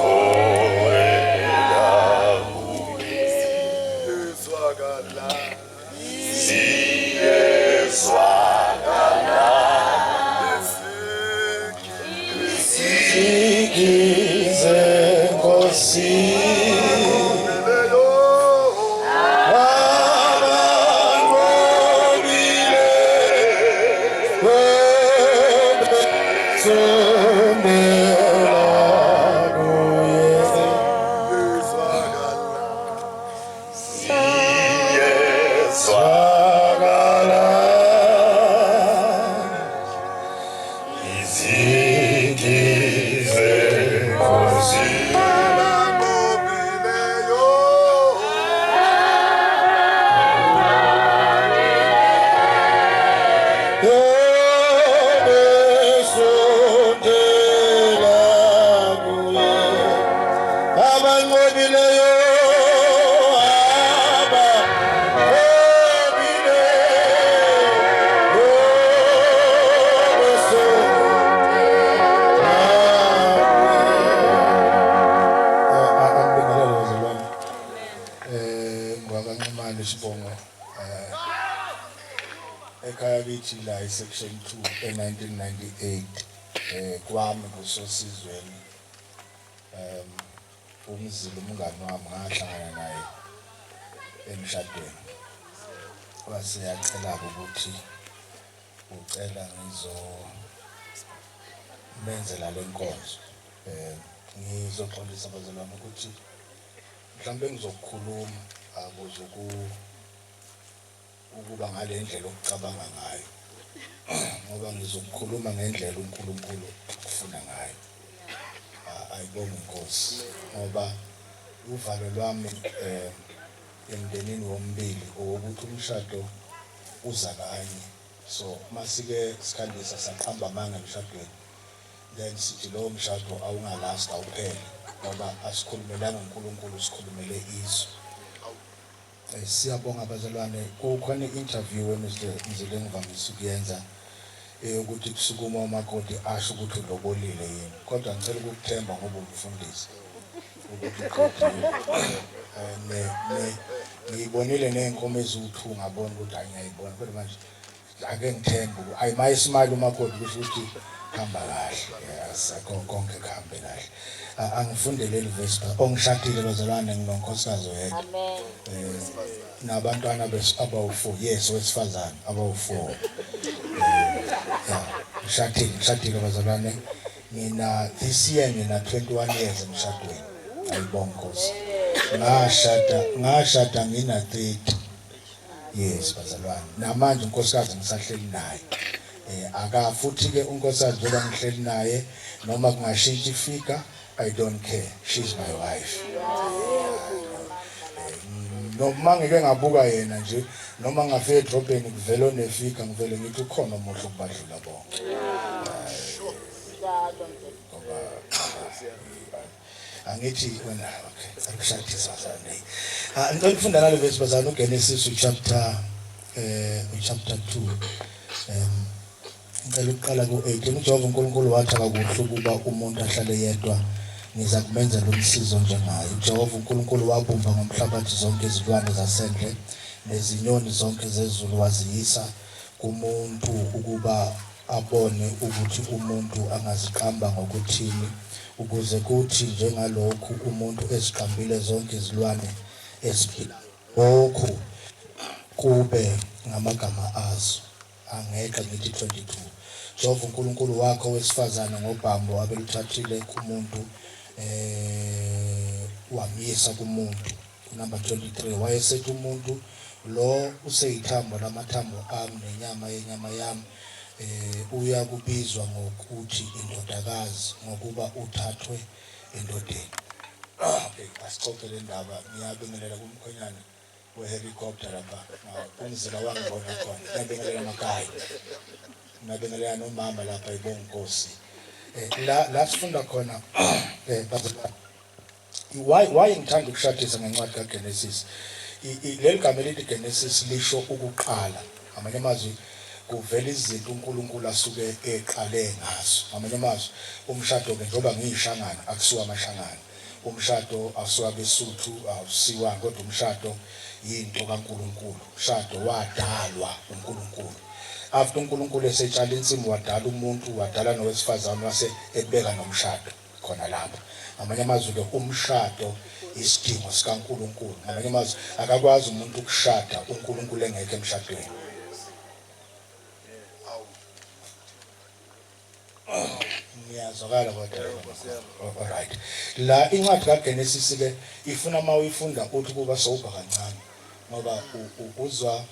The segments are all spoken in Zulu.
Sondela Izwakala. Siyezwakala Izigi. Sikize Nkosi Leyo. Abanqobile Sondela kuye. Izwakala. Siyezwakala izigi zenkosi. Abanqobileyo. Ebesondela kuye. Abanqobileyo, abanqobileyo, besondela kuye. Angibingelele bazalwane. NgwakaNxumalo isibongo, ekhaya kithi la e-section 2 e-1998, kwami kuSosizweni. UMzila umngani wami, ngahlangana naye emshadweni, wase yacela ukuthi ucela ngizomenzela le nkonzo. Ngizoxolisa bazalwane ukuthi mhlawumbe ngizokukhuluma akuzuku ukuba ngale ndlela okucabanga ngayo, ngoba ngizokukhuluma ngendlela uNkulunkulu akufuna ngayo. Ayibonge inkosi, ngoba uvalo lwami emndenini womibili owokuthi umshado uza kanye, so masike sikhandisa saqamba amanga emshadweni, then sithi lowo mshado awungalast, awuphele, ngoba asikhulumelanga uNkulunkulu, sikhulumele izwe. Siyabonga bazalwane. Kukhona i-interview eMr Mzila engivamise ukuyenza, eyokuthi kusukuma umakoti asho ukuthi ulobolile yini, kodwa ngicela ukukuthemba ngoba umfundisi ukuthi uqedile. Ne ne ngiyibonile ney'nkomo eziwu-2, ngabona ukuthi hayi, ngiyayibona, kodwa manje ake ngithembe ayi maye smile umakoti, kusho ukuthi hamba kahle. Yes, konke kuhambe kahle. Angifunde leli verse. Ongishadile bazalwane, nginonkosikazi oyedwa. Amen. Nabantwana abawu-4, yes, wesifazane abawu-4. Yeah, ngishadile, ngishadile bazalwane. Ngina this year ngina 21 years emshadweni. Ayibonga Nkosi. Ngashada ngina 30. Yes bazalwane, namanje unkosikazi ngisahleli naye. Aka futhi ke unkosikazi, njengoba ngihleli naye, noma kungashintsha ifika, I don't care, she's my wife. Noma ngike ngabuka yena nje, noma ngafika edrobheni kuvele onefika, ngivele ngithi ukhona omuhle ukubadlula bonke. Njalo nje. Ngoba angithi wena, okay, akushadisa bazalwane. Ah, ngicela ukufunda nale verse bazalwane, uGenesis chapter 2. Ngicela ukuqala ku-8. UJehova uNkulunkulu wathi, "Akakuhle ukuba umuntu ahlale yedwa, ngiza kumenzela umsizo njengaye." UJehova uNkulunkulu wabumba ngomhlabathi zonke izilwane zasendle nezinyoni zonke zezulu, waziyisa kumuntu ukuba abone ukuthi umuntu angaziqamba ngokuthini, ukuze kuthi njengalokhu umuntu eziqambile zonke izilwane eziphilayo, lokhu kube ngamagama azo. Angeke ngithi 22. Jehova uNkulunkulu wakho wesifazane ngobhambo abeluthathile kumuntu, wamyisa kumuntu. Number 23, wayesethi umuntu lo useyithambo lamathambo ami nenyama yenyama yami, uyakubizwa ngokuthi indodakazi, ngokuba uthathwe endodeni. Okay, asixoxe le ndaba. Ngiyabingelela kumkhwenyana we-helicopter lapha, uMzila wangibona khona. Ngiyabingelela makhaya, ngiyabingelela nomama lapha ibonginkosi. La sifunda khona, bazalwane, why ngithanda ukushadisa ngencwadi kaGenesis? Leli gama elithi Genesis lisho ukuqala. Ngamanye amazwi, kuvela izinto uNkulunkulu asuke eqale ngazo. Ngamanye amazwi, umshado ke, njengoba ngiyishangana, akusiwo amashangana. Umshado awusiwabesuthu, awusiwa kodwa umshado yinto kaNkulunkulu. Umshado wadalwa uNkulunkulu. After uNkulunkulu esetshala insimu wadala umuntu, wadala nowesifazane wase ebeka nomshado khona lapho. Ngamanye amazwi ke umshado isidingo sikaNkulunkulu. Ngamanye amazwi akakwazi umuntu ukushada uNkulunkulu engekho emshadweni. Ngiyazwakala kodwa. Alright. La incwadi kaGenesis ke ifuna uma uyifunda uthi kuba sober kancane ngoba uzwa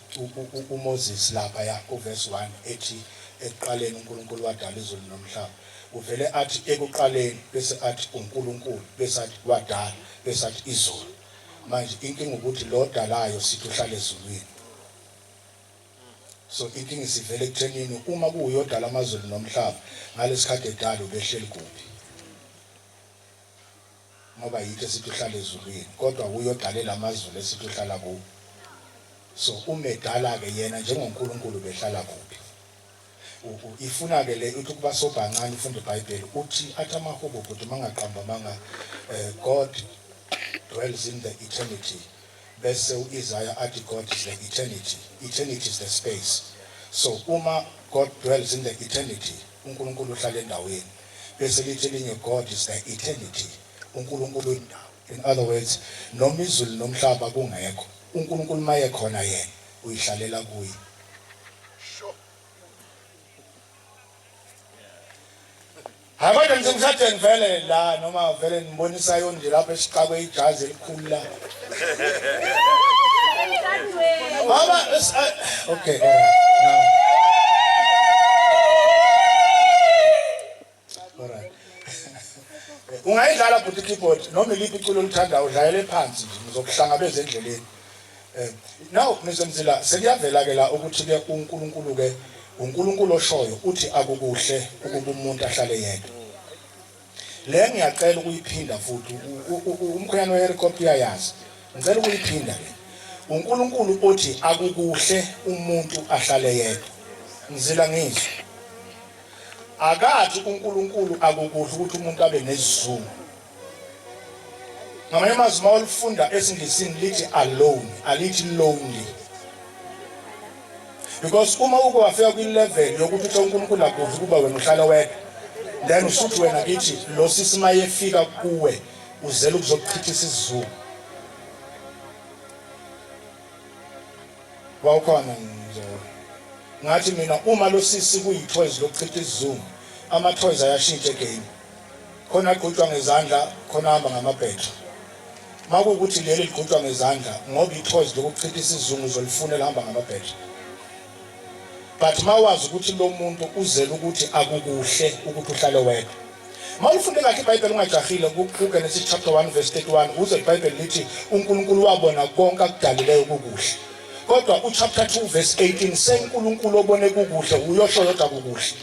uMoses lapha ya kuverse 1 ethi ekuqaleni uNkulunkulu wadala izulu nomhlaba. Uvele athi ekuqaleni bese athi uNkulunkulu bese athi wadala bese athi izulu. Manje inkinga ukuthi lo dalayo sithi uhlala ezulwini. So inkinga isivela ekuthenini uma kuwuyodala amazulu nomhlaba ngalesikhathi edala ubehleli kuphi? Ngoba yithi esithi uhlala ezulwini kodwa uyodalela amazulu esithi uhlala kuwo. So uma edala-ke yena njengoNkulunkulu ubehlala kuphi? Ifuna-ke le uthi ukuba sobhancane ufunde iBhayibheli uthi athi amahubo bhuti mangaqamba amanga eh, God dwells in the eternity Bese u-Isaya athi God is the eternity. Eternity is the space. So uma God dwells in the eternity, uNkulunkulu uhlala endaweni. Bese lithi elinye God is the eternity. uNkulunkulu uyindawo. In other words, noma izulu nomhlaba kungekho, uNkulunkulu maye khona yena uyihlalela kuye. Hayi kodwa ngisemshadweni vele la noma vele nibonisa yona nje lapho esixakwe ijazi elikhulu la. Baba okay all right. Now. All right. Ungayidlala bhuti keyboard noma iliphi iculo olithandayo udlalele phansi nje ngizokuhlangabeza endleleni. Eh, now Mr Mzila sekuyavela ke la ukuthi ke uNkulunkulu ke uNkulunkulu oshoyo uthi akukuhle ukuba umuntu ahlale yedwa. Le ngiyacela ukuyiphinda futhi umkhwenyana wehelicopter uyayazi. Ngicela ukuyiphinda le. UNkulunkulu uthi akukuhle umuntu ahlale yedwa. Mzila ngizwe. Akathi uNkulunkulu akukuhle ukuthi umuntu abe nesizungu. Ngamanye amazwi uma ulifunda esiNgisini lithi alone, alithi lonely. Because uma uke wafika kwi-level yokuthi uthe uNkulunkulu akuve ukuba wena uhlale wedwa, then usuthi wena kithi lo sisi mayefika kuwe uzela ukuzokuchitha isizungu. Wawukhona nje. Ngathi mina uma lo sisi kuyithoyizi lokuchitha isizungu, amathoyizi ayashintsha egame. Khona agqutshwa ngezandla, khona ahamba ngamabhetri. Makuwukuthi leli ligqutshwa ngezandla ngoba ithoyizi lokuchitha isizungu uzolifuna elihamba ngamabhetri. But mawazi ukuthi lo muntu uzele ukuthi akukuhle ukuthi uhlale wedwa. Mawufunde kahle iBhayibheli ungajahile kuGenesis chapter 1 verse 31 uzwe iBhayibheli lithi uNkulunkulu wabona konke akudalileyo kukuhle. Kodwa uchapter 2 verse 18 seNkulunkulu obone kukuhle uyosho yodwa kukuhle.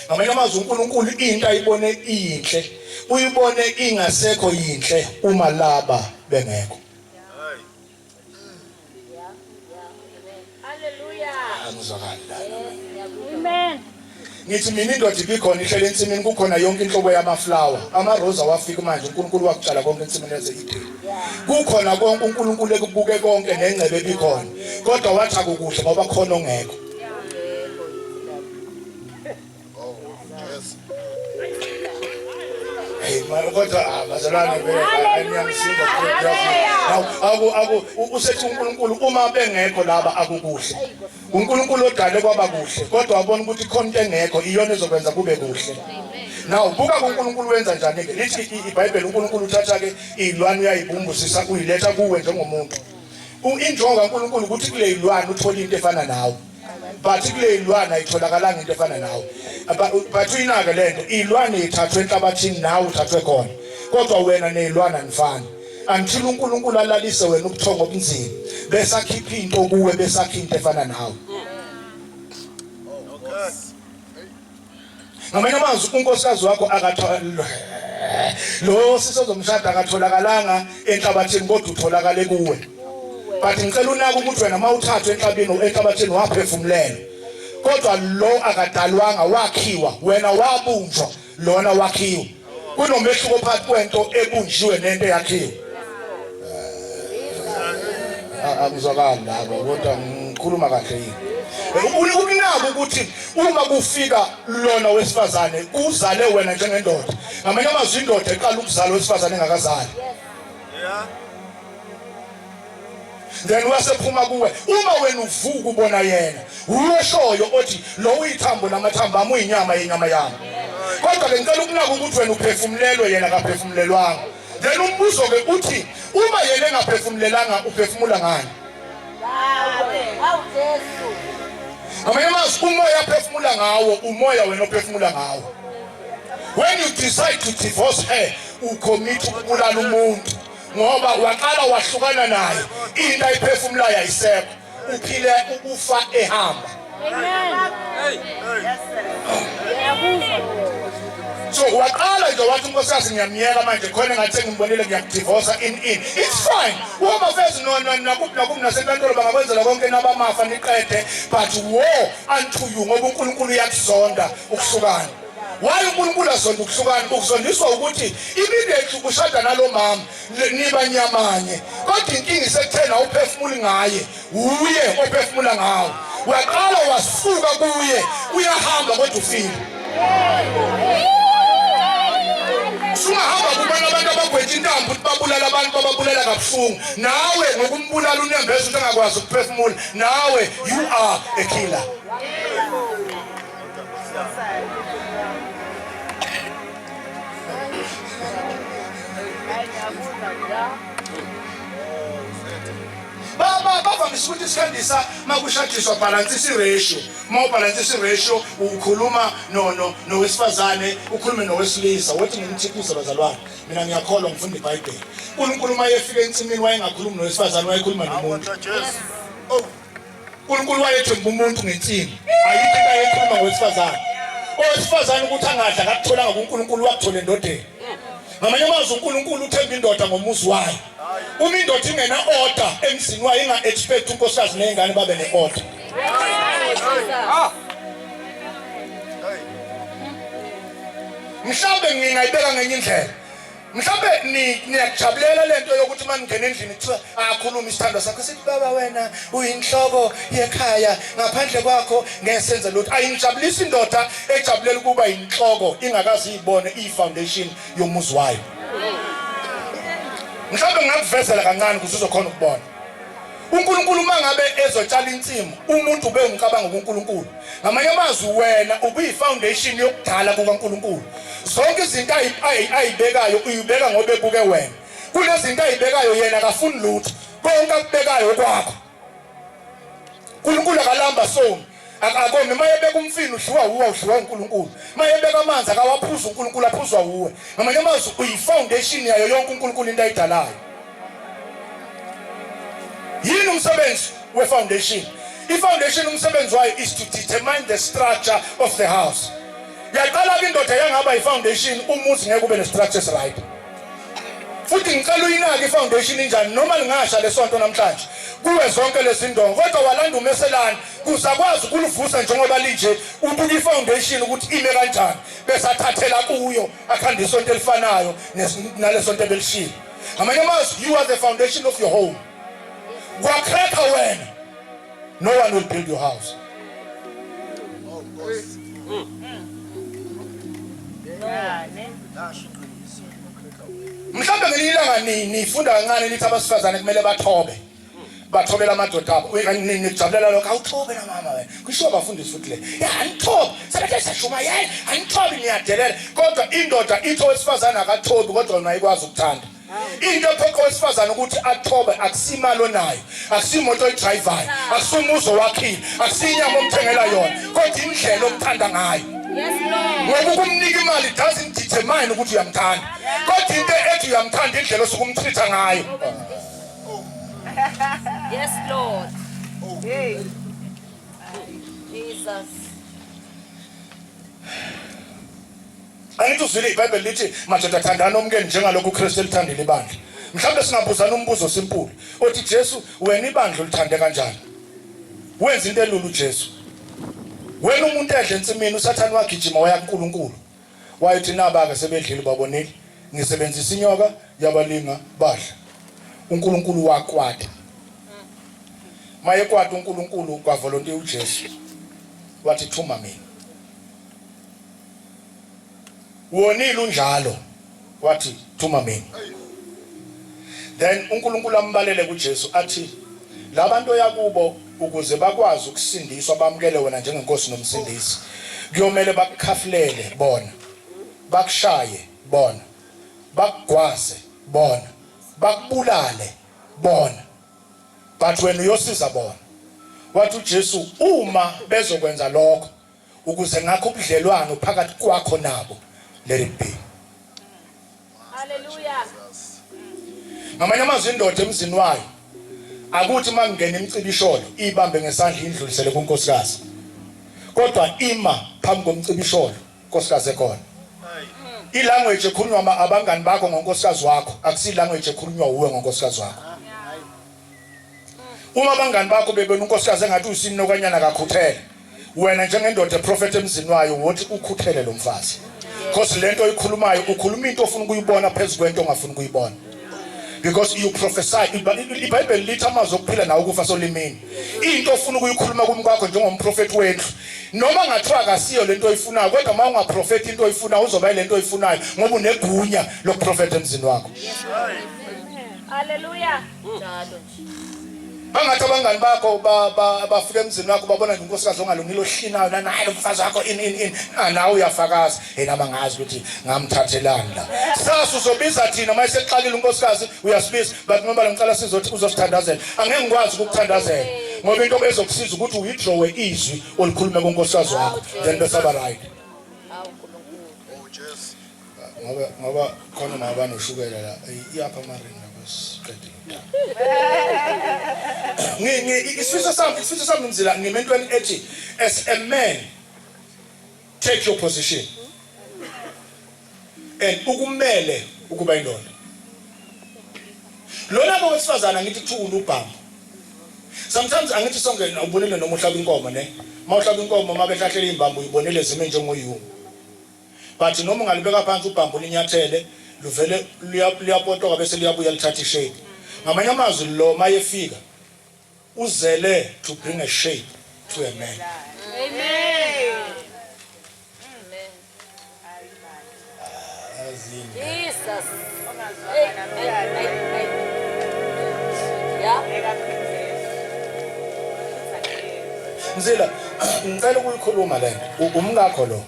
Ngamanye amazwi uNkulunkulu into ayibone iyinhle uyibone ingasekho yinhle uma laba bengekho. Hallelujah. Angizwakali lana. Amen. Ngithi mina indoda ibikhona ihlele ensimini kukhona yonke inhlobo yamaflower. Amaroza wafika manje uNkulunkulu wakutshala konke ensimini yase-Eden. Kukhona konke uNkulunkulu ekubuke konke nengcebe ebikhona. Kodwa wathi akukuhle ngoba khona ongekho. Yes. Hey mara kodwa ah, bazalwane vele niyangisinda Hawu aku aku usethi uNkulunkulu uma bengekho laba akukuhle. uNkulunkulu odale kwaba kuhle kodwa wabona ukuthi khona into engekho iyona ezokwenza kube kuhle. Now buka uNkulunkulu wenza njani ke lithi iBhayibheli uNkulunkulu uthatha ke izilwane uyayibumbusisa uyiletha kuwe njengomuntu. Injongo kaNkulunkulu ukuthi kule yilwane uthole into efana nawe. But kule yilwane ayitholakalanga into efana nawe. But uyinake lento ilwane ithathwe enhlabathini nawe uthathwe khona. Kodwa wena nezilwane anifani. Until uNkulunkulu alalise wena ubuthongo obunzima bese akhipha into kuwe bese akha into efana nawe. Okay. Ngamanye amazwi unkosikazi wakho akathola lo sisozomshada akatholakalanga enhlabathini kodwa utholakale kuwe. But ngicela unake ukuthi wena mawuthathwe enhlabini enhlabathini waphefumulela. Kodwa lo akadalwanga wakhiwa wena wabunjwa lona wakhiwa. Kunomehluko phakathi kwento ebunjiwe nento eyakhiwe. Eh, akuzwakali lapho kodwa ngikhuluma kahle yini? Ukunaka ukuthi uma kufika lona wesifazane kuzale wena njengendoda. Ngamanye amazwi indoda iqala ukuzala wesifazane engakazali. Yeah. Then wasephuma kuwe uma wena uvuka ubona yena uyoshoyo othi lo uyithambo lamathambo ami uyinyama yenyama yami. Kodwa ke ngicela ukunaka ukuthi wena uphefumulelwe yena akaphefumulelwanga. Then umbuzo ke uthi uma yena engaphefumulelanga uphefumula ngani? Awu Jesu. Ngamanye amazwi umoya aphefumula ngawo umoya wena ophefumula ngawo. When you decide to divorce her ucommit ukubulala umuntu ngoba waqala wahlukana naye into ayiphefumulayo ayisekho uphile ukufa ehamba. Amen. So waqala nje wathi unkosikazi ngiyamyeka manje khona ngathi sengimbonile ngiyakudivorsa in in. It's fine. Uma fezi no no nakuphi nakuphi nasenkantolo bangakwenzela konke nabamafa niqede but woe unto you ngoba uNkulunkulu uyakuzonda ukuhlukana. Why uNkulunkulu azonda ukuhlukana? Ukuzondiswa ukuthi immediately ushada nalomama niba nyamanye. Kodwa inkinga isekutheni awuphefumuli ngaye, uye ophefumula ngawo. Waqala wasuka kuye, uyahamba kodwa ufile. Sungahamba kubona abantu abagwetha intambo ukuthi babulala abantu bababulala kabuhlungu. Nawe ngokumbulala unembeza ukuthi angakwazi ukuphefumula. Nawe you are a killer. Baba bavamise ukuthi sikhandisa makushadiswa balansisa iratio. Uma ubalansisa iratio ukhuluma no no nowesifazane ukhulume nowesilisa. Wothi ngimthikise bazalwane. Mina ngiyakholwa ngifunda iBhayibheli. uNkulunkulu uma efika ensimini wayengakhulumi nowesifazane wayekhuluma nomuntu. Oh. uNkulunkulu wayethemba umuntu ngensini. Ayikho into ayekhuluma ngowesifazane. Owesifazane ukuthi angadla akakutholanga kuNkulunkulu wakuthola endodeni. Ngamanye amazwi uNkulunkulu uthemba indoda ngomuzi wayo. Uma indoda ingena order emzini wayo inga expect unkosikazi nezingane babe ne order. Mhlawumbe ngingayibeka ngenye indlela. Mhlawumbe niyakujabulela lento yokuthi uma ningena endlini kuthiwa akhuluma isithandwa sakho sithi baba wena uyinhloko yekhaya ngaphandle kwakho ngeke senze lutho. Ayingijabulisi indoda ejabulela ukuba yinhloko ingakaze iyibone i-foundation yomuzi wayo. Mhlawumbe ngingakuvezela kancane ukuze uzokhona ukubona. uNkulunkulu uma ngabe ezotshala insimu umuntu ube umcabango kuNkulunkulu. Ngamanye amazwi wena ubuyi-foundation yokudala kukaNkulunkulu. Zonke izinto ayibekayo uyibeka ngoba ebuke wena. Kunezinto ayibekayo yena akafuni lutho. Konke akubekayo okwakho. uNkulunkulu akalamba somi. Akomi uma ebeka umfino udliwa wuwe udliwa uNkulunkulu. Uma ebeka amanzi akawaphuza uNkulunkulu aphuzwa wuwe. Ngamanye amazwi uyi-foundation yayo yonke uNkulunkulu into ayidalayo. Yini umsebenzi we-foundation? I-foundation umsebenzi wayo is to determine the structure of the house. Yaqala-ke indoda yangaba i-foundation umuzi ngeke ube ne-structure right. Futhi ngicela uyinake i-foundation injani noma lingasha lesonto namhlanje kuwe zonke lezi ndongo kodwa walanda umeselane kuzakwazi ukuluvusa njengoba linje ubuka i-foundation ukuthi ime kanjani bese athathela kuyo akhanda isonto elifanayo nalesonto ebelishilo. Ngamanye amazwi you are the foundation of your home. Kwakrekha wena no one will build your house. Mhlawumbe ngelinye ilanga nifunda kancane nithi abasifazane kumele bathobe. Bathobela amadoda abo. Nikujabulela lokho awuthobe na mama wena. Kushiwo abafundisi futhi le. Ya anithobe. Sebethe sashumayela, anithobi niyadelela. Kodwa indoda ithi owesifazane akathobi kodwa yona ayikwazi ukuthanda. Into ephoqa owesifazane ukuthi athobe akusimali onayo, akusimoto oyidrayivayo, akusumuzi owakhile, akusinyama omthengela yona, kodwa indlela omthanda ngayo. Ngoba ukumnika imali doesn't determine ukuthi uyamthanda. Kodwa into ethi uyamthanda indlela osuke umtreat ngayo. Yes, Lord. Hey. Jesus. Angithi uzwile iBhayibheli lithi madoda thandani omkeni njengalokhu uKristu elithandile ibandla. Mhlawumbe singabuzana umbuzo simple othi Jesu wena ibandla ulithande kanjani? Wenza into elula uJesu. Wena umuntu edle ensimini uSathane wagijima waya kuNkulunkulu. Wayethi naba-ke sebedlile babonile. Ngisebenzisa inyoka yabalinga badla. uNkulunkulu wakwata. Mayekwata uNkulunkulu kwavolontiya uJesu. Wathi thuma mina. Wonile unjalo. Wathi thuma mina. Then uNkulunkulu ambalele kuJesu athi labantu oyakubo ukuze bakwazi ukusindiswa bamukele wena njengenkosi nomsindisi kuyomele bakukhafulele bona bakushaye bona bakugwaze bona bakubulale bona but wena uyosiza bona wathi uJesu uma bezokwenza lokho ukuze ngakho ubudlelwano phakathi kwakho nabo let it be. Hallelujah. Ngamanye amazwi indoda emzini wayo akuthi uma kungena imicibisholo ibambe ngesandla indlulisele kunkosikazi kodwa ima phambi komcibisholo nkosikazi ekhona. Ilanguage ekhulunywa abangani bakho ngonkosikazi wakho akusi language ekhulunywa uwe ngonkosikazi wakho. Uma abangani bakho bebona unkosikazi engathi uyisinokanyana kakhuthele wena njengendoda eprofetha emzini wayo wothi ukhuthele lo mfazi because lento oyikhulumayo ukhuluma into ofuna ukuyibona phezu kwento ongafuni ukuyibona because you prophesy. IBhayibheli lithi amazwi okuphila nawo ukufa solimini. Into ofuna ukuyikhuluma kumkakho njengomprofeti wendlu noma ngathiwa akasiyo lento oyifunayo kodwa uma ungaprofeti into oyifunayo uzoba yilento oyifunayo ngoba unegunya lokuprofetha emzini wakho. Hallelujah. Njalo nje. Bangathi abangani bakho bafika emzini wakho babona nje unkosikazi ongalungile ohlinayo nani hayi lo mfazi wakho in in in ah, nawe uyafakaza yena bangazi ukuthi ngamthathelani la. Sasa uzobiza thina uma esexakile unkosikazi uyasibiza but ngoba ngicela sizothi uzosithandazela. Angeke ngikwazi ukukuthandazela ngoba into ezokusiza ukuthi uyidrawe izwi olikhulume kunkosikazi wakho then bese aba right. Hawu Nkulunkulu. Oh Jesu. Ngoba ngoba khona nabanoshukela la iyapha amaringi lapho siqedile udaba. Ngi ngi isifiso sami isifiso sami Mzila ngime entweni ethi as a man take your position and ukumele ukuba indoda. Lona ke wesifazana ngithi kuthiwa ulubhambo. Sometimes angithi sonke ubonile noma uhlaba inkomo ne. Mawuhlaba inkomo mabehlahlela izimbambo uyibonile zime njengoyu. But noma ungalibeka phansi ubhambo ulinyathele luvele luyapotoka bese liyabuya lithatha ishape. Ngamanye amazwi lo mayefika uzele to bring a shape to a man. Amen. Jesus. Hey, hey, hey, hey. Yeah. Mzila, ngicela ukuyikhuluma lento. Umkakho lo.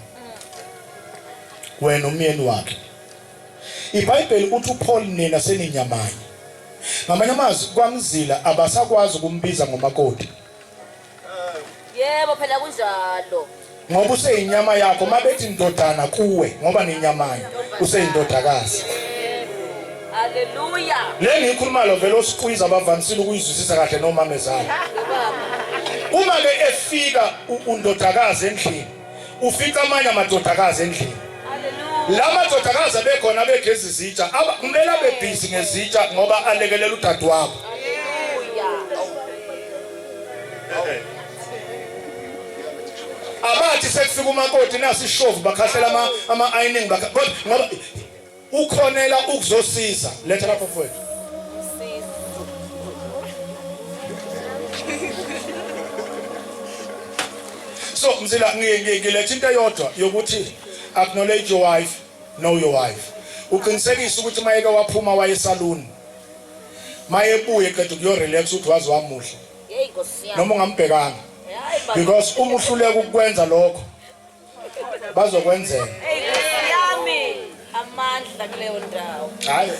Wena umyeni wakhe. IBhayibheli uthi uPaul nina seninyamanye. Ngamanye amazwi kwaMzila abasakwazi ukumbiza ngomakoti. Yebo phela kunjalo. Ngoba useyinyama yakho mabethi ndodana kuwe ngoba ninyamanye useyindodakazi. Haleluya. Le ngiyikhuluma lo vele osiqwiza abavamisile ukuyizwisisa kahle nomamezala. Uma ke efika undodakazi endlini ufica amanye amadodakazi endlini. La madodakazi abekhona abegeza izitsha kumele abe busy ngezitsha ngoba alekelela udadewabo. Abathi sekufika umakoti nasi ishovu bakhahlela ama ama ironing kodwa ngoba ukhonela ukuzosiza letha lapho mfowethu. So Mzila ngiletha into eyodwa yokuthi acknowledge your wife, know your wife. Uqinisekise ukuthi mayeke waphuma waye salon. Mayebuye qeda ukuyo relax uthi wazi wamuhle. Hey Nkosi yami. Noma ungambhekanga. Hayi baba. Because uma uhluleka ukukwenza lokho bazokwenzela. Hey Nkosi yami. Amandla kuleyo ndawo. Hayi.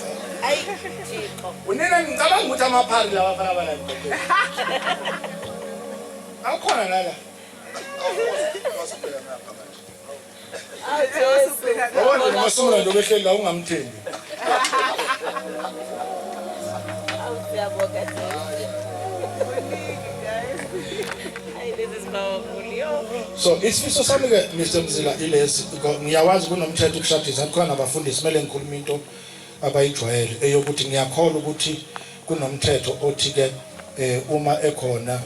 Hayi Thixo. Unina ngicabanga ukuthi amaphari lawa afana bala. Akhona nala. Yabona nje masumula nje obehleli la ungamthembi. Awu siyabonga Jesu. Hayi this is powerful yo. So isifiso sami ke Mr Mzila ilesi ngiyawazi kunomthetho ukushadisa kukhona nabafundisi kumele ngikhulume into abayijwayele eyokuthi ngiyakholwa ukuthi kunomthetho othi ke eh, uma ekhona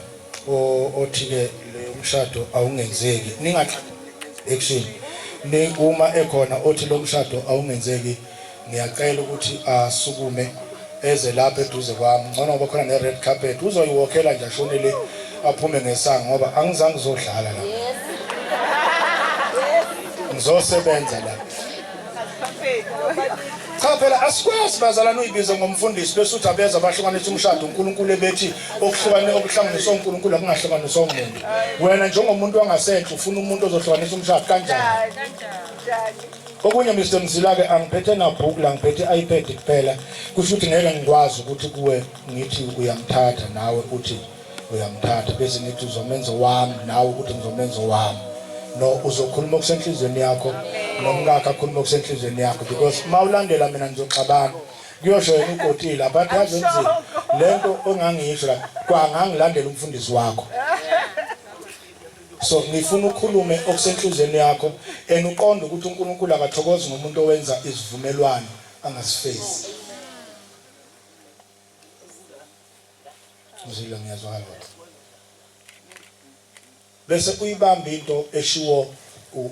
othi ke le umshado awungenzeki ningathi action. Ni uma ekhona othi lo mshado awungenzeki ngiyacela ukuthi asukume eze lapha eduze kwami ngcono ngoba khona ne-red carpet uzoyiwokhela nje ashonele aphume ngesango ngoba angizange ngizodlala la ngizosebenza la cha phela asikwazi bazalwane uyibize ngomfundisi bese uthi abeza abahlukanisa umshado uNkulunkulu ebethi okuhlukane okuhlanganiswa uNkulunkulu akungahlukaniswa umuntu wena njengomuntu wangasenhla ufuna umuntu ozohlukanisa umshado kanjani okunye Mr Mzila ke angiphethe nabhuku la ngiphethe iPad kuphela kusho ukuthi ngeke ngikwazi ukuthi kuwe ngithi uyamthatha nawe uthi uyamthatha bese ngithi uzomenza wami nawe ukuthi ngizomenza wami no uzokhuluma okusenhlizweni yakho nomkakhe akhuluma okusenhlizweni yakho because uma ulandela mina ngizoxabana kuyosho yena ukotile but yazi enzini lento ongangiyisho la kwangangilandela umfundisi wakho so ngifuna ukhulume okusenhlizweni yakho and uqonde ukuthi uNkulunkulu akathokozi ngomuntu owenza izivumelwano angasifezi Uzile ngiyazwakala kodwa. Bese uyibamba into eshiwo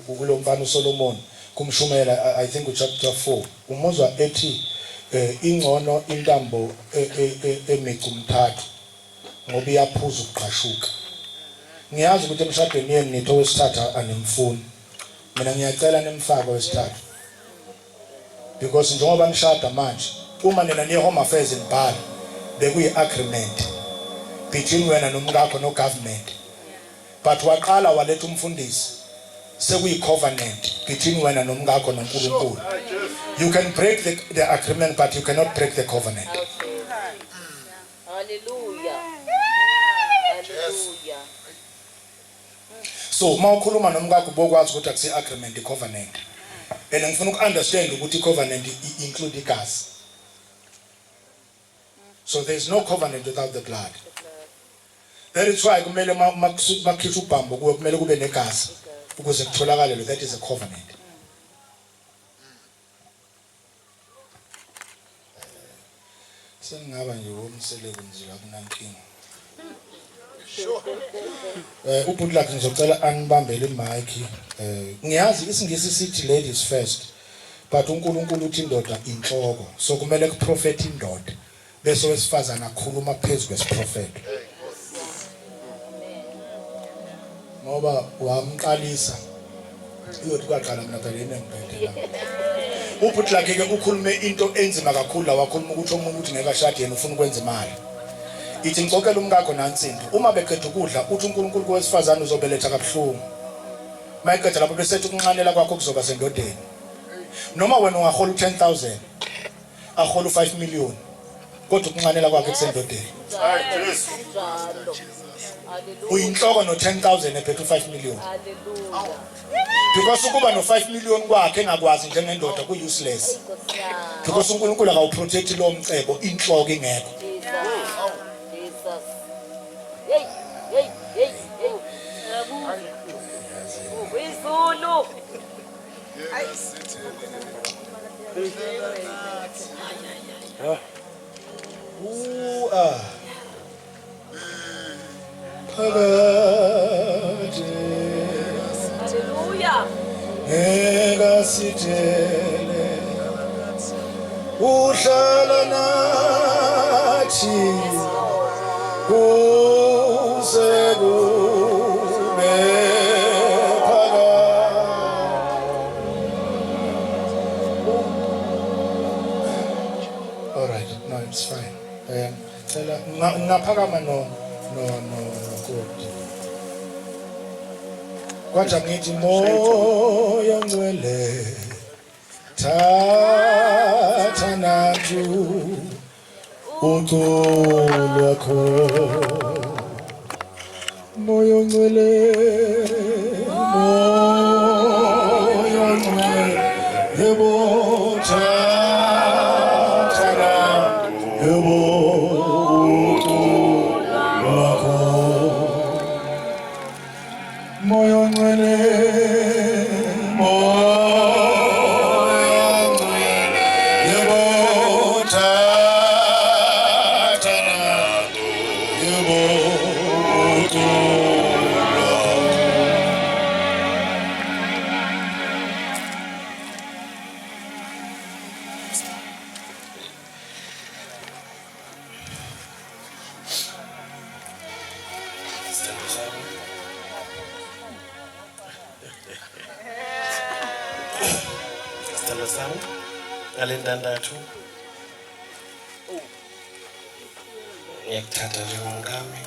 kulo mfana uSolomon kumshumela I think uchapter 4 umuzwa ethi eh, ingcono intambo e, e, e, emicu mthathu ngoba iyaphuza ukugqashuka. Ngiyazi ukuthi emshadweni yenu nithi owesithathu animfuni. Mina ngiyacela nimfake owesithathu. Because njengoba nishada manje uma nina niye home affairs nibhala bekuyi agreement between wena nomkakho no government but waqala waletha umfundisi sekuyi covenant between wena nomkakho noNkulunkulu. You can break the agreement but you cannot break the covenant. Hallelujah. Hallelujah. So uma ukhuluma nomkakho ubokwazi ukuthi akusi agreement i covenant. And ngifuna uku understand ukuthi i covenant i include igazi. So there is no covenant without the blood. That is why kumele makhishwa ubhambo kuwe kumele kube negazi ukuze kutholakale lo that is a covenant. Sengingaba nje womseleku nje akunankinga. Eh ubhuti lakhe ngizocela anibambele imic. Eh ngiyazi isingisi sithi ladies first but uNkulunkulu uthi indoda inhloko so kumele kuprofet indoda bese owesifazana akhuluma phezulu kwesiprofeto. Ngoba wamqalisa iyothi kwaqala mina phela yimi engiphethe la. Ubhuti lakhe ke ukhulume into enzima kakhulu la wakhuluma ukuthi omunye uthi ngeke ashade yena ufuna ukwenza imali. Ithi ngicokela umkakho nansi into. Uma beqeda ukudla uthi uNkulunkulu kowesifazane uzobeletha kabuhlungu. Mayiqeda lapho bese ethi ukunxanela kwakho kuzoba sendodeni. Noma wena ungahola u10000 ahola u5 million kodwa ukunxanela kwakhe kusendodeni. Uyinhloko no-10000 ephethe u-5 million. Because ukuba no-5 million kwakhe engakwazi njengendoda ku-useless. Because uNkulunkulu akawuprotect lo mcebo inhloko ingekho. Hey, hey, hey, hey. Izulu. Ooh, ah. Phakade. Hallelujah. Ngekasithele uhlala nathi kuze kube phakade. All right, no, it's fine. Cela ngaphakama no no no no God. Kwathi ngithi moya ngcwele thatha nathu uculo lwakho moya ongcwele moya ongcwele yebo thatha nathu yebo uculo lwakho Moya ongcwele moya ongcwele yebo thatha yebo uculo. sami ngale ndandatho ngiyakuthatha njengomkami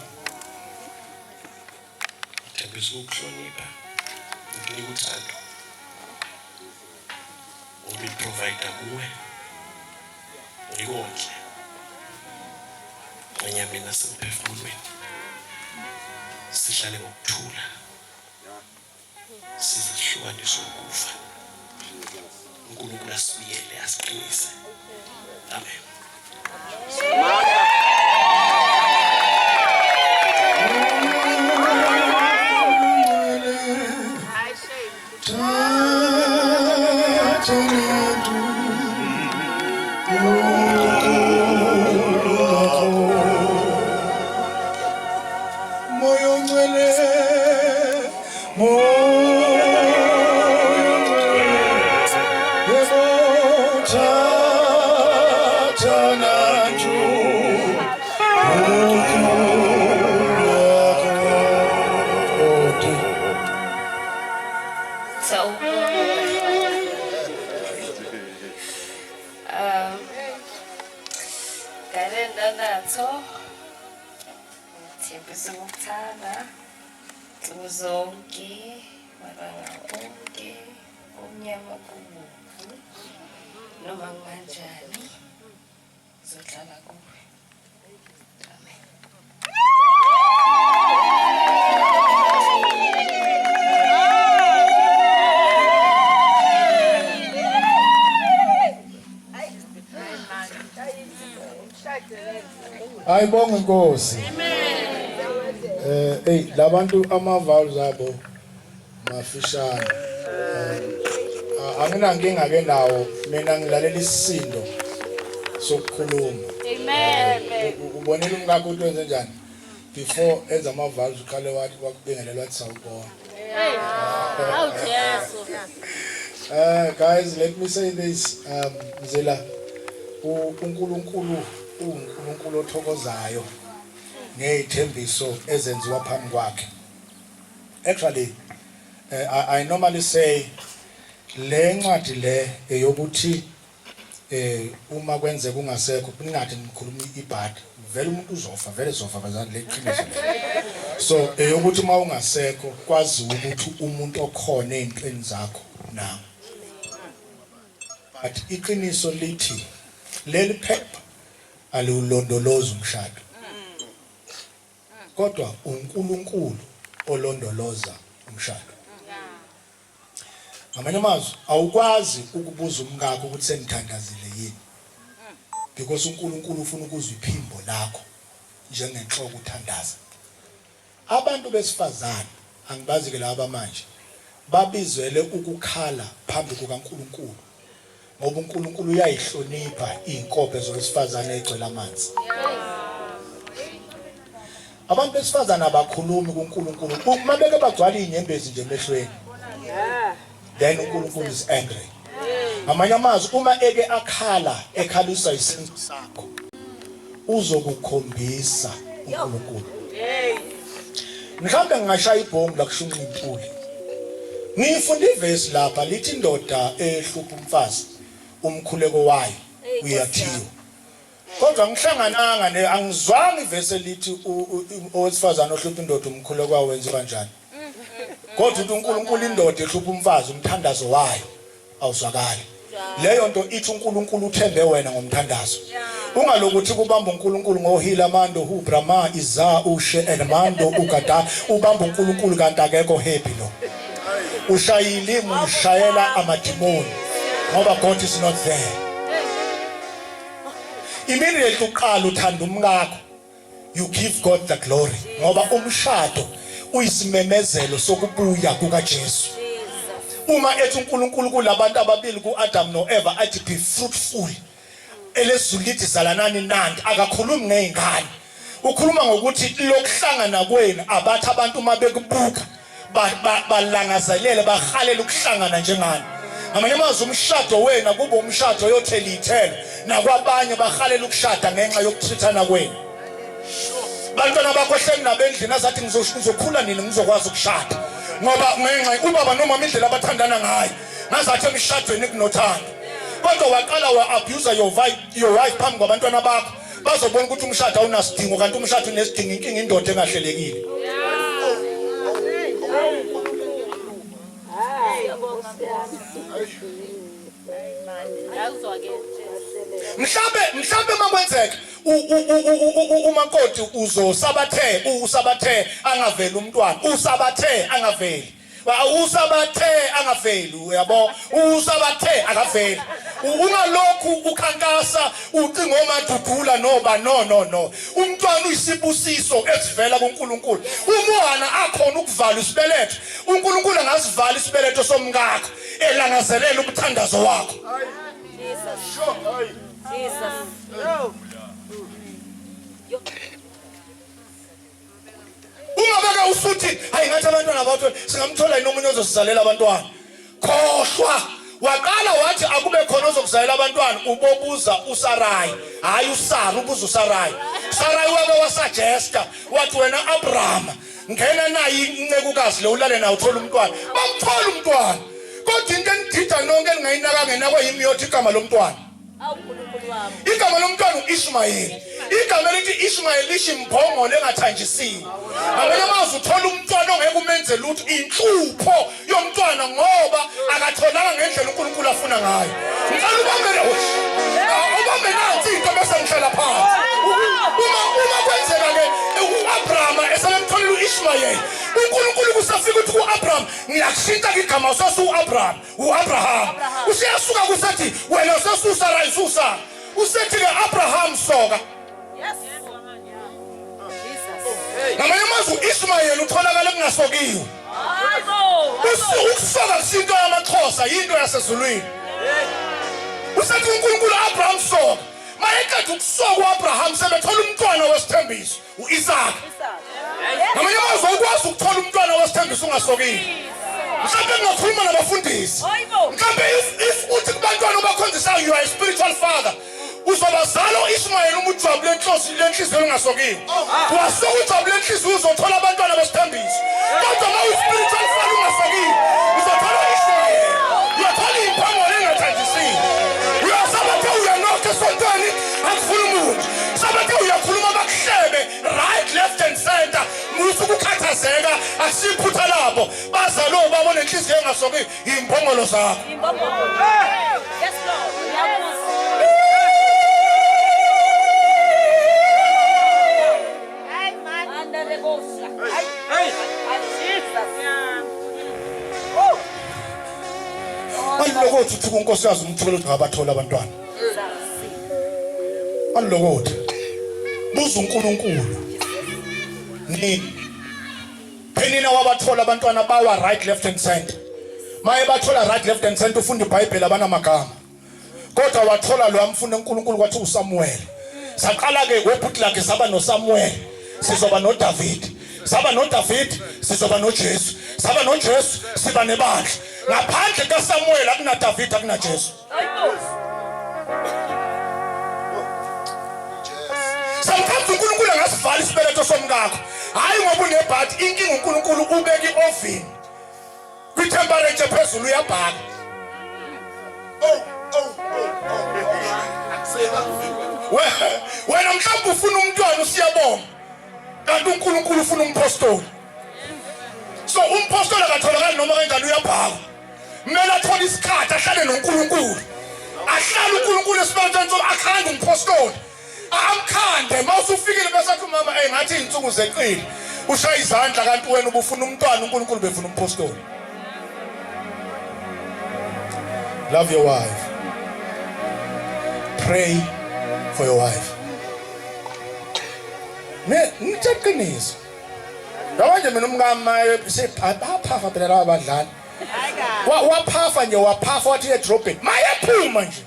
ngithembisa ukukuhlonipha ngikunika uthando ngikuprovide kuwe ngikondle enyameni nasemphefumulweni sihlale ngokuthula size sihlukaniswe ukufa uNkulunkulu asibiyele asiqinise amen. Moya ongcwele, Moya ongcwele, yebo thatha nantu ukhuleko. Sawubona. Ngale ndandatho ngithembisa ukukuthanda nsuku zonke, mabanga onke, kumnyama kubomvu, noma kunganjani ngizohlala kuwe. Amen. Ayibonge inkosi. Amen. Hey labantu ama vows abo mafishane. Anginankinga ke nawo mina ngilalela isisindo sokukhuluma. Amen. Ubonile umkakho ukuthi wenze njani? Before enza ama vows uqale wathi wakubingelela wathi sawubona. Hey. Awu Jesu. Guys, let me say this, Mzila, uNkulunkulu uNkulunkulu othokozayo ngezithembiso ezenziwa phambi kwakhe. Actually, I normally say le ncwadi le eyokuthi uma kwenzeka ungasekho kungathi ngikhuluma ibhadi vele umuntu uzofa vele zofa bazali leqiniso le. So eyokuthi uma ungasekho kwaziwa ukuthi umuntu okhona ezintweni zakho na. But iqiniso lithi leli phepha aliwulondolozi umshado. Kodwa uNkulunkulu olondoloza umshado. Ngamanye amazwi awukwazi ukubuza umkakho ukuthi senithandazile yini. Because uNkulunkulu ufuna ukuzwa iphimbo lakho njengenhloko uthandaza. Abantu besifazane angibazi ke laba manje babizwele ukukhala phambi kukaNkulunkulu ngoba uNkulunkulu uyayihlonipha izinkophe zowesifazane egcwele amanzi. Abantu besifazane abakhulumi kuNkulunkulu uma beke bagcwala izinyembezi nje emehlweni then uNkulunkulu is angry. Ngamanye amazwi uma eke akhala ekhaliswa isenzo sakho uzokukhombisa uNkulunkulu. Mhlawumbe ngingashaya ibhomu la kushunqa intuli. Ngifunda ivesi lapha lithi indoda ehlupha umfazi umkhuleko wayo uyathiwa. Kodwa ngihlangananga ne angizwanga ivesi elithi owesifazane ohlupha indoda umkhuleko wawo wenziwa kanjani. Kodwa uthi uNkulunkulu indoda ehlupha umfazi umthandazo wayo awuzwakali. Leyo nto ithi uNkulunkulu uthembe wena ngomthandazo. Ungalokuthi kubamba uNkulunkulu ngohila mando hu brahma iza ushe and mando ugada ubamba uNkulunkulu kanti akekho happy lo. Ushayile ushayela amadimoni ngoba God is not there. Immediately uqala uthanda umkakho you give God the glory ngoba umshado uyisimemezelo sokubuya kukaJesu. Uma ethi uNkulunkulu kulabantu ababili kuAdam noEva athi be fruitful, elezulu lithi zalanani nandi, akakhulumi ngezingane, ukhuluma ngokuthi lokuhlangana kwenu abathi abantu uma bekubuka balangazelele bahalela ukuhlangana njengani. Ngamanye amazwi umshado wenu kube umshado oyothela iy'thelo nakwabanye bahalela ukushada ngenxa yokuthithana kwenu. Bantwana bakho hleli nabo endlini azathi ngizokhula nini ngizokwazi ukushada ngoba ngenxa ubaba nomama indlela abathandana ngayo ngazathi emshadweni kunothando. Kodwa waqala wa abuse your wife, your wife phambi kwabantwana bakho. Bazobona ukuthi umshado awunasidingo kanti umshado unesidingo inkinga indoda engahlelekile. Mhlambe mhlambe makwenzeka umakoti uzosabathe usabathe angaveli umntwana usabathe angaveli usabathe angaveli uyabo usabathe akaveli ungalokhu ukhankasa ucinga omadudula noba no no no umntwana uyisibusiso esivela kuNkulunkulu umuhana akhona ukuvala isibeletho uNkulunkulu angasivala isibeletho somkakho elangazelela umthandazo wakho Jesus. Jesus. Ungabeke usuthi hayi ngathi abantwana abathole singamthola yini omunye ozosizalela abantwana. Khohlwa waqala wathi akube khona ozokuzalela abantwana ubobuza uSarai hayi uSara ubuza uSarai Sarai wake wasuggesta wathi wena Abraham ngena naye incekukazi lo ulale naye uthola umntwana bamthola umntwana kodwa into enidida nonke eningayinaka ngenakwe yimi yothi igama lomntwana Igama lomntwana uIshmayeli. Igama elithi Ishmayeli lisho imbongolo engathanjisiwe. Ngamanye amazwi uthola umntwana ongeke umenze lutho inhlupho yomntwana ngoba akatholanga ngendlela uNkulunkulu afuna ngayo. Ngicela ubambe ubambe nansi into bese ngihlala phansi. Uma uma kwenzeka ke uAbraham eselemtholile uIshmayeli, uNkulunkulu kusafika ukuthi kuAbraham ngiyakushintsha igama usesu-Abraham. uAbraham useyasuka kusethi wena usesusa ra isusa usethi ke Abraham soka Yes. Jesus. ngamanye amazwi uIsmayeli utholakala kungasokiwe Hayibo. Ukusoka kusinto yamaXhosa yinto yasezulwini usethi uNkulunkulu Abraham soka mayeqeda ukusoka uAbraham sebethola umntwana wesithembiso uIsaka ngamanye amazwi awukwazi ukuthola umntwana wesithembiso ungasokile mhlawumbe ngingakhuluma nabafundisi mhlawumbe if uthi kubantwana obakhonzisayo you are a spiritual father uzobazala u-ishmayeli uma ujwabu lenhlosi lenhliziyo engasokiwe wasuka ujwabu lenhliziyo uzothola abantwana besithembiso kodwa uma uyi-spiritual father ungasokiwe uzothola u-ishmayeli uyothola iy'mphongolo engathanjisiwe uyasabathe uyanokha esontweni akufuni umuntu sabathe uyakhuluma bakuhlebe right left and center musa ukukhathazeka akusiphutha labo bazalo babo nenhliziyo engasoki imbongolo zakho Yes, Lord. Ngiyakuzwa. Anda lebosa. Ay, Jesus. Alilokothi uthi kunkosikazi umthukela ukuthi ngabathola abantwana. Alilokothi. Buza uNkulunkulu. Nini? Penina wabathola abantwana bawa right left and center. Maye bathola right left and center ufunda iBhayibheli abanamagama. Kodwa wathola lo amfuna uNkulunkulu kwathi uSamuel. Saqala ke webhuti lakhe saba noSamuel. Sizoba noDavid. Saba noDavid, sizoba noJesu. Saba noJesu, siba nebandla. Ngaphandle kaSamuel akuna David akuna Jesu. Sometimes uNkulunkulu angasivala isibeletho somkakho. Hayi ngoba unebhadi, inkinga uNkulunkulu ubeka i-oven. Kwi-temperature phezulu uyabhaka. Oh, oh, oh, oh. Wena mhlawumbe ufuna umntwana usiyabonga. Kanti uNkulunkulu ufuna umpostoli. So umpostoli akatholakali noma kanjani uyabhaka. Kumele athole isikhathi ahlale noNkulunkulu. Ahlale uNkulunkulu esibantwini so akhande umpostoli. Amkhande mawusufikile bese athi umama hey ngathi izinsuku zeqile. Ushaya izandla kanti wena ubufuna umntwana uNkulunkulu befuna umpostoli. Love your wife. Pray for your wife. Ne ngithe qiniso. Yabo nje mina umkami sebaphafa phela laba badlali. Waphafa nje waphafa wathi edrobheni. Mayephuma nje.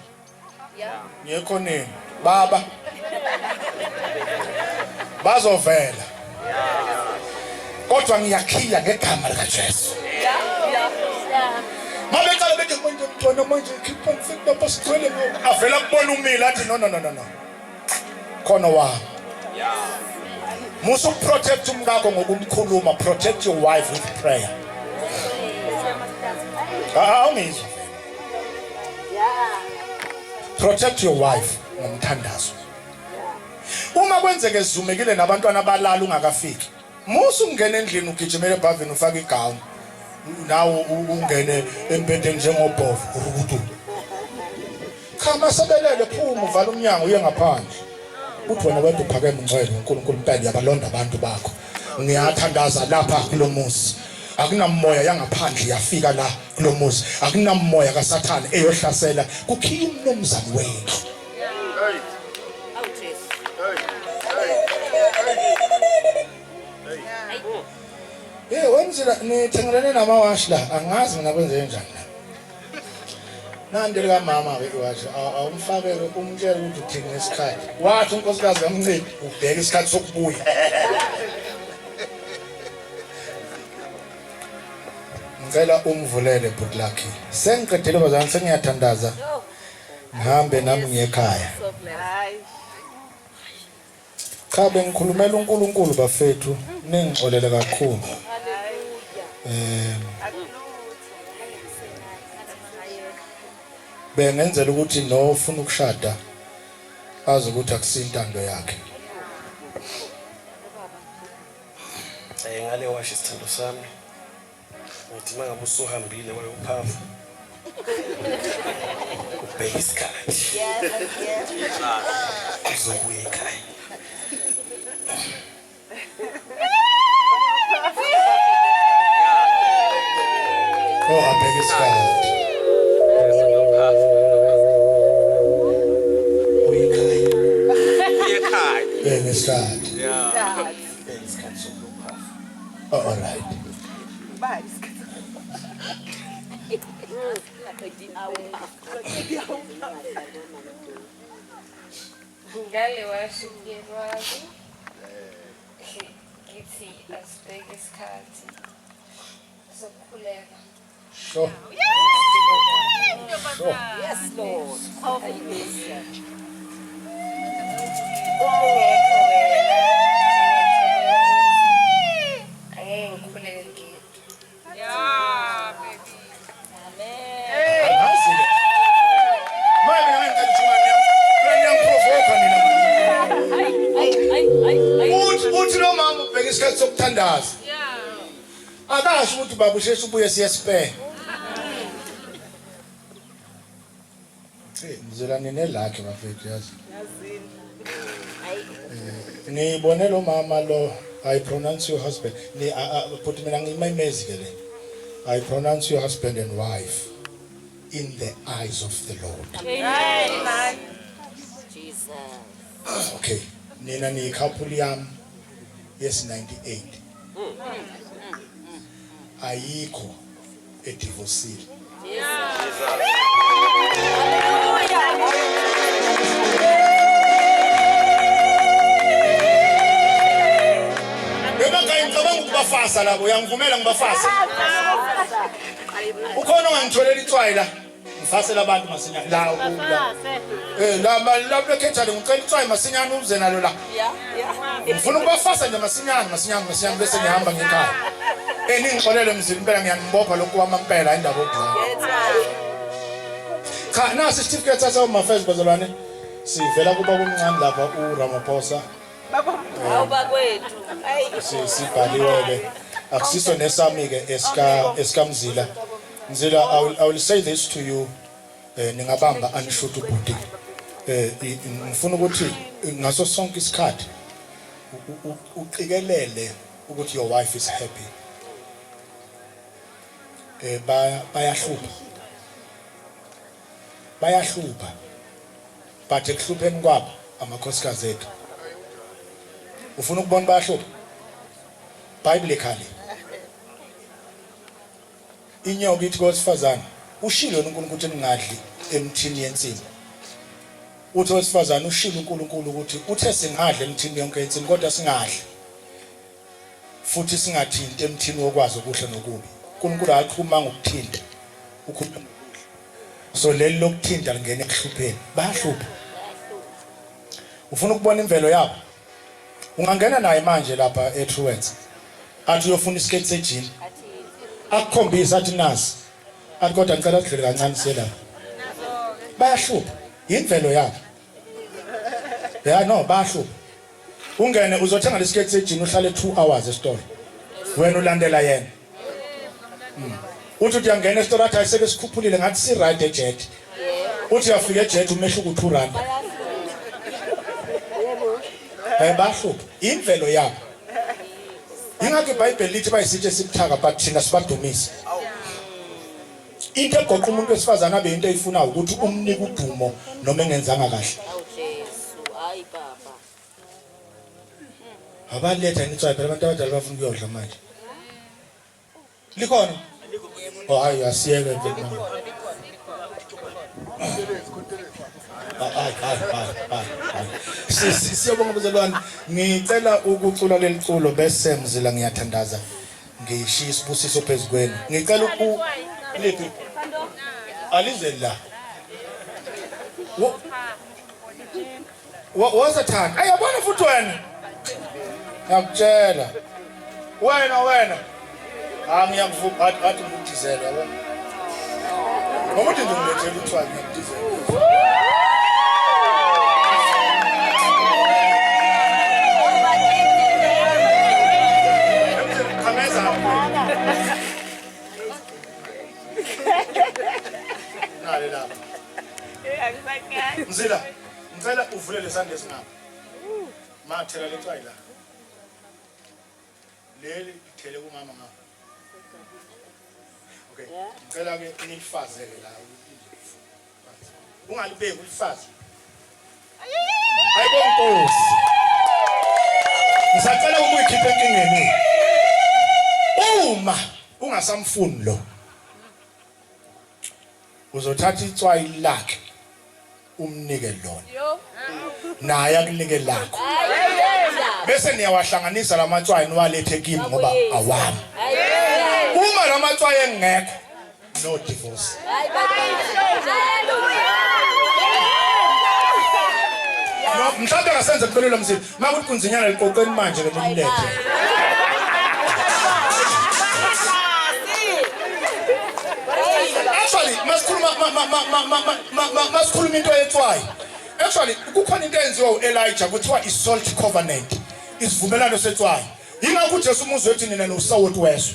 Ngiyekhoneni. Baba. Bazovela. Kodwa ngiyakhiya ngegama likaJesu. Mabeqala bethi manje mntwana manje khipha mfethu lapha sigcwele avela kubona umile athi no no no no no. Khona wami. Musa ukuprotect umkakho ngokumkhuluma, protect your wife with prayer. Awungizwa. Protect your wife ngomthandazo. Uma kwenzeke zumekile nabantwana balala ungakafiki. Musa ungena endlini ugijimele ebhavini ufake igown. Nawe ungene embhedeni njengobhovu urukutu. Cha masebelele phuma uvala umnyango uye ngaphandle. Uthi wena wedwa uphakeme ungcwele uNkulunkulu impela uyabalonda abantu bakho. Ngiyathandaza lapha kulomuzi. Akunamoya yangaphandle yafika la kulomuzi. Akunamoya kaSathane eyohlasela kukhiya umnumzane wethu. Awu Jesu. Hey wemzila nithengelene namawashi la angazi mina kwenze kanjani la. Nandi likamama ke iwashi awumfakele umtshele ukuthi uthini ngesikhathi. Wathi unkosikazi kamnciphi ubheka isikhathi sokubuya. Ngicela umvulele bhuti Lucky. Sengiqedile bazalwane sengiyathandaza. Ngihambe nami ngiye ekhaya. Cha bengikhulumela uNkulunkulu bafethu ningixolele kakhulu. Eh Bengenzela ukuthi no ufuna ukushada azi ukuthi akusintando yakhe. Eh ngale washo isithando sami. Ngithi uma ngabe usuhambile wayophafa ubheke isikhathi uzobuya ekhaya. Oh, abheke isikhathi. Uye ekhaya. Uye ekhaya. Bheke isikhathi. Bheke isikhathi sokuyophafa. Oh, all right. Ngale washo umyeni wami ngithi asibheke isikhathi sokukhuleka. Sure. Sure. Yes Lord. Powerful message. Uma ungekho wena angeke ngikhuleke ngedwa. Angazi ke. Manje mina ngicela ukuthi niyangiprovoka nina. Uthi uthi lo mama ubheka isikhathi sokuthandaza. Akasho ukuthi baba usheshe ubuye siye spare. Hey, ngizela nine lakhe bafethu yazi. Eh, Ngibone lo mama lo I pronounce your husband. Ni but mina ngimemezi ke le. I pronounce your husband and wife in the eyes of the Lord. Jesus. Okay. Nina ni couple yami yes 98. Ayikho edivorcile. Emakhaya ngicabanga ukubafasa labo, uyangivumela ngibafase? Ukhona ongangitholela itswayi la? Ngifasela abantu masinyane la la. Eh la la lekhetha ngicela itswayi masinyane uze nalo la. Ngifuna ukubafasa nje masinyane masinyane masinyane bese ngihamba ngekhaya. Eh ningixolele mzini impela ngiyanibopha lokhu kwamampela indaba okudlala. Cha nasi isitifiketi sase Mafez bazalwane. Sivela kuba kumncane lapha uRamaphosa. Hawu bakwethu. Ayi. Sibhaliwe ke. Akusiso nesami ke esika esikamzila. Mzila I will say this to you. Eh ningabamba anishuthi ubhuti. Eh ngifuna ukuthi ngaso sonke isikhathi uqikelele ukuthi your wife is happy. Eh bayahlupha. Bayahlupha. But ekuhlupheni kwabo amakhosikazi ethu. Ufuna ukubona bayahlupha? Biblically. Inyoka ithi kowesifazane, ushilo yena uNkulunkulu ukuthi ningadli emthini yensimu. Uthi owesifazane ushilo uNkulunkulu ukuthi uthe singadla emthini yonke yensimu kodwa singadli futhi singathinti emthini wokwazi okuhle nokubi. uNkulunkulu akakhulumanga ukuthinta, ukhuluma ngokudla. So leli lokuthinta lingena ekuhlupheni. Bayahlupha. Ufuna ukubona imvelo yabo? Ungangena naye manje lapha eTruworths. Athi uyofuna isiketi sejini. Akukhombise athi nasi. Athi kodwa ngicela sidlule kancane siye lapha. Bayahlupha. Imvelo yabo. Yeah no bahlupha. Ungene uzothenga lesiketi sejini uhlale 2 hours esitolo. Wena ulandela yena. Uthi uyangena esitolo athi ayisebe sikhuphulile ngathi si right ejet. Uthi uyafika ejet umehluko u2 rand. Eh bahlupha imvelo yabo. Ingakho iBhayibheli lithi bayisitshe sibuthaka but thina sibadumise. Into egoqa umuntu wesifazane abe into ayifunayo ukuthi umnike udumo noma engenzanga kahle. Awu Jesu, hayi baba. Abaletha yini itswayi phela abantu abadala bafuna ukuyodla manje. Likhona? Oh hayi asiyeke nje manje. Hayi hayi hayi hayi. Siyabonga bazalwane. Ngicela ukucula leli culo bese mzila ngiyathandaza. Ngishiya isibusiso phezu kwenu. Ngicela uku liphi? Alize la. Woza thanda. Ay yabona futhi wena. Ngiyakutshela. Wena wena. Ah ngiyakuvuma athi athi ngikudizele yabo. Ngoba uthi nje ngilethele uthiwa ngiyakudizela. Khameza. Nale lapha. Mzila, ngicela uvule lesandla esingapha. Ma thela letswayi la. Leli lithele kumama ngapha. Okay. Ngicela ke nilifazele la. Ungalibeki ulifaze. Hayibo Nkosi. Ngisacela ukuyikhipha enkingeni. Uma ungasamfuni lo. Uzothatha itswayi lakhe umnike lona. Naye akunike lakho. Bese niyawahlanganisa lamatswayi niwalethe kimi ngoba awami. Uma lamatswayi engekho no divorce. No, mhlawumbe angasenza kubelula mzini. Makuthi kunzinyana liqoqeni manje ke nimlethe. Actually, masikhuluma masikhuluma into yetswayi. Actually, kukhona into eyenziwa uElijah kuthiwa i-salt covenant. Isivumelwano setswayi. Yingakho uJesu umuzwe ethi nina nosawoti wezwe.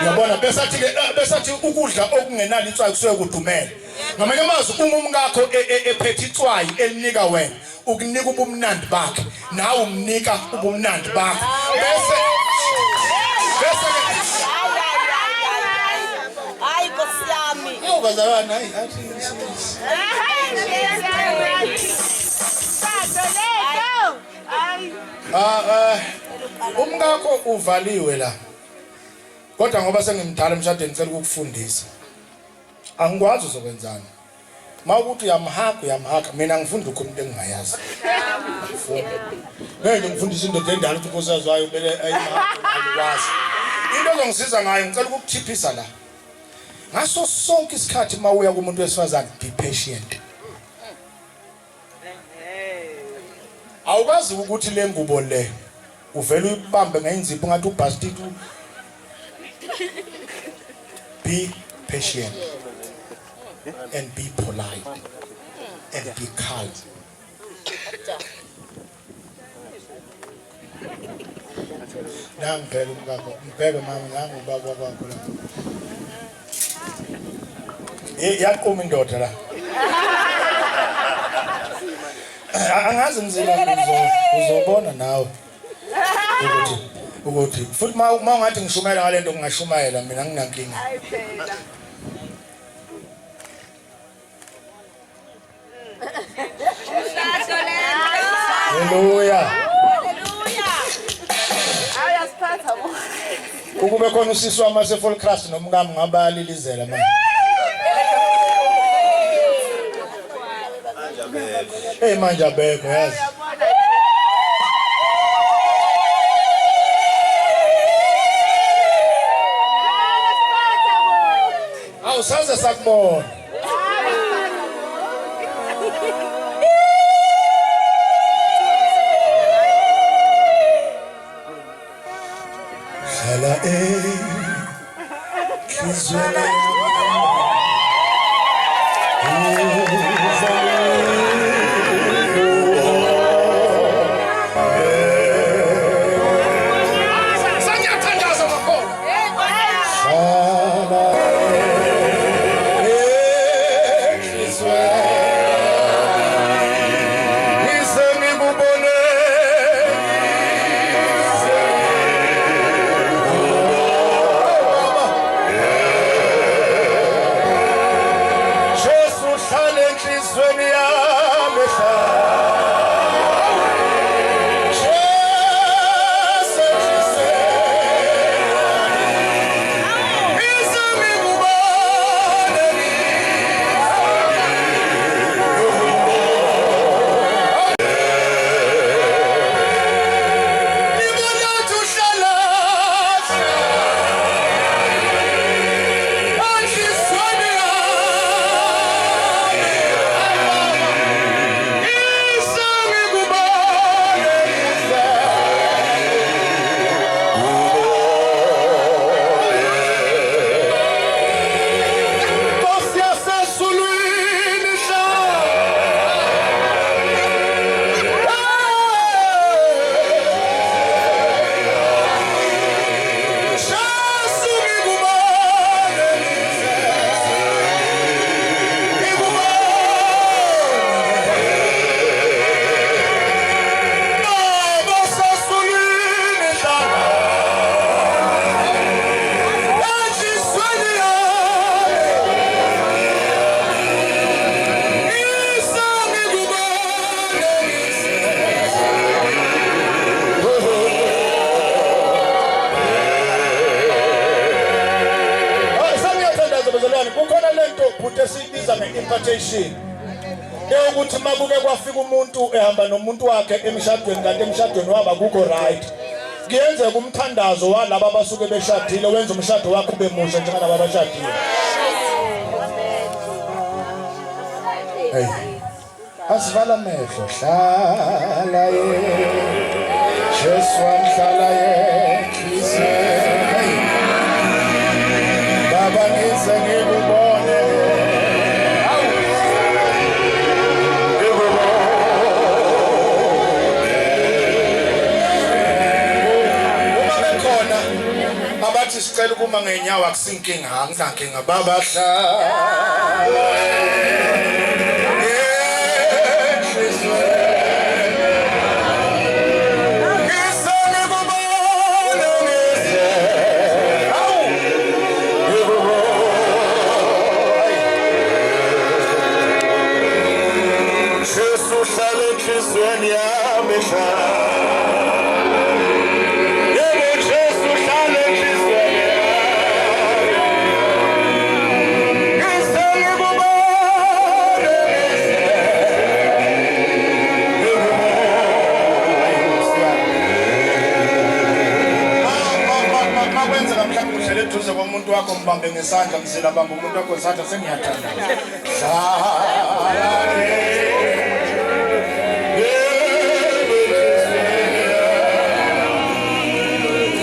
Uyabona besathi ke besathi ukudla okungenalo itswayi kusuke kudumele. Ngamanye amazwi uma umkakho ephethe itswayi elinika wena ukunika ubumnandi bakhe nawe umnika ubumnandi bakho bese bese Hayi Nkosi yami. Awu bazalwane hayi athi Ah ah umkakho uvaliwe la. Kodwa ngoba sengimdala emshadweni ngicela ukukufundisa. Angikwazi uzokwenzani. Mawukuthi uyamhaga uyamhaga mina ngifunda ukhona into engingayazi. Ngeke ngifundise indoda endala ukuthi unkosikazi wayo kumele ayimhaga angikwazi. Into ozongisiza ngayo ngicela ukukuthiphisa la. Ngaso sonke isikhathi mawuya kumuntu wesifazane be patient. Awukazi ukuthi le ngubo le uvele uyibambe ngenzipho ngathi ubhastiti. Be patient and be polite and be calm. Nangibheke umkakho, mbheke mama nangu ubaba wakho la. Eh yaquma indoda la. Angazi mzila uzobona nawe ukuthi ukuthi futhi uma ungathi ngishumayela ngalento ngingashumayela mina nginankinga. Haleluya. Ukube khona usisi wami wase-Volkrust nomkami ngabayalilizela manje. Hey manje abekho yazi. Awu saze sakubona. Hlala enhliziyweni yami. interpretation eyokuthi makuke kwafika umuntu ehamba nomuntu wakhe emshadweni kanti emshadweni wabo akukho right. Kuyenzeka umthandazo walaba abasuke beshadile wenza umshado wakho ube musha njengalaba abashadile. Hey. Asivala amehlo hlala ye Jesu wamhlala ye Hey. Baba ngize ngikubone. Awu. Uma bekhona abathi sicela ukuma ngenyawo akusinkinga anginankinga baba hlala enhliziyweni. Ngize ngikubone, ngize. Awu. Ngikubone. Jesu hlala enhliziyweni yami hlala. Yebo Jesu hlala enhliziyweni yami. Ngize ngikubone, ngize. Makwenzeka mhlawumbe uhlele eduze komuntu wakho mbambe ngesandla mzila bamba umuntu wakho ngesandla sengiyathanda.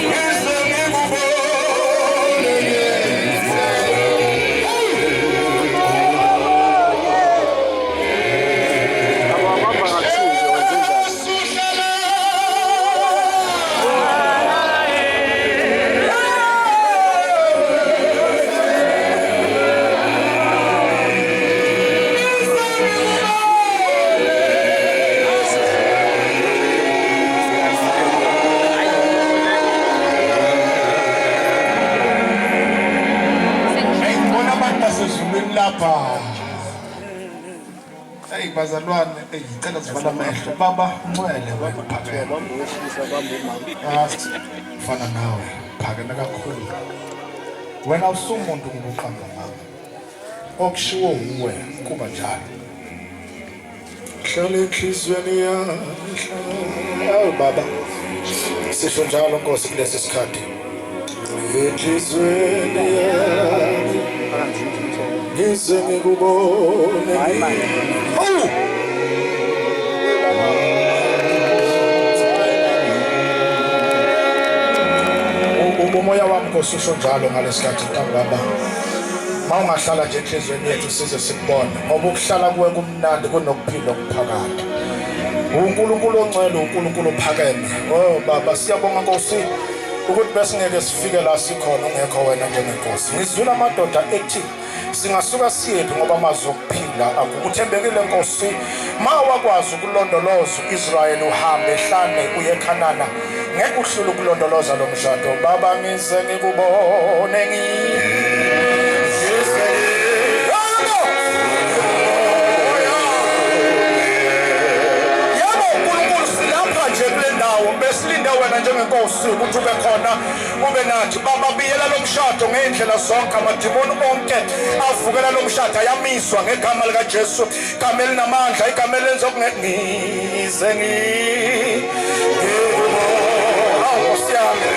Ngize ngikubone Abahamba ngathuke wenze njani? Jesu hlala. Hey, ngibona abantu basezulwini lapha. Hey bazalwane, hey ngicela sivala amehlo. Baba, uncwele wena uphakeme. Bamba wesilisa bamba umama. Fana nawe, phakeme kakhulu. Wena usumuntu ngokuqamba mama. Okushiwo uwe kuba njalo. Hlala enhliziyweni yami. Awu baba. Sisho njalo Nkosi kulesi sikhathi. Enhliziyweni yami ngize ngikubone. Awu! Umoya wami Nkosi usho njalo ngalesikhathi ntambama. Mawungahlala nje enhliziyweni yethu size sikubone ngoba ukuhlala kuwe kumnandi kunokuphila okuphakade. uNkulunkulu ongcwele uNkulunkulu ophakeme. Oh baba siyabonga Nkosi ukuthi besingeke sifike la sikhona ungekho wena njengenkosi. Ngizwile amadoda ethi singasuka siyephi ngoba amazwi okuphila akukuthembekile Nkosi. Ma wakwazi ukulondoloza uIsrayeli uhambe ehlane uye eKhanana ngeke uhlule ukulondoloza lo mshado. Baba ngize ngikubone ngize Yebo uNkulunkulu silapha nje kule ndawo besilinde wena njengenkosi ukuthi ube khona ube nathi. Baba biyela lo mshado ngey'ndlela zonke, amadimoni onke avukela lo mshado ayamiswa ngegama likaJesu, igama elinamandla, igama elenza ngize ngikubone. Awu Nkosi yami,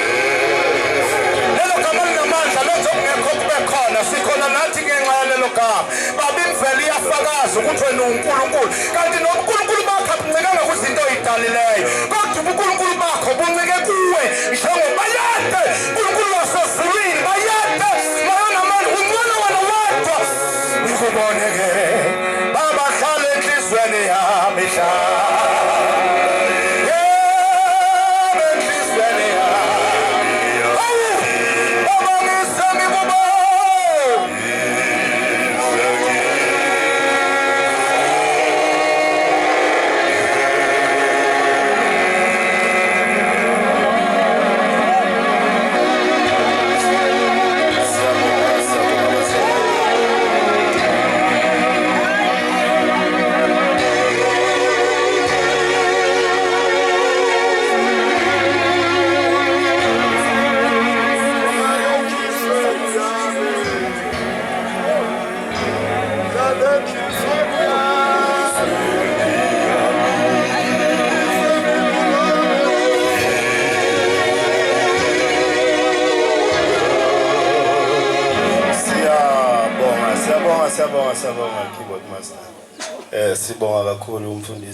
lelo gama linamandla lenza okungekho kube khona. Sikhona nathi ngenxa yalelo gama. Baba imvelo iyafakaza ukuthi wena uNkulunkulu, kanti nobuNkulunkulu bakho abuncikanga kwizinto oyidalileyo, kodwa ubuNkulunkulu bakho buncike kuwe njengobayede uNkulunkulu wasezulwini. Bayede mayonamandla uncane wena wedwa. Ngikubone ke baba, hlala enhliziyweni yami, hlala yebo enhliziyweni yami. Awu baba ngize ngikubone. Siyabonga, siyabonga, siyabonga keyboard master. Sibonga kakhulu umfundisi.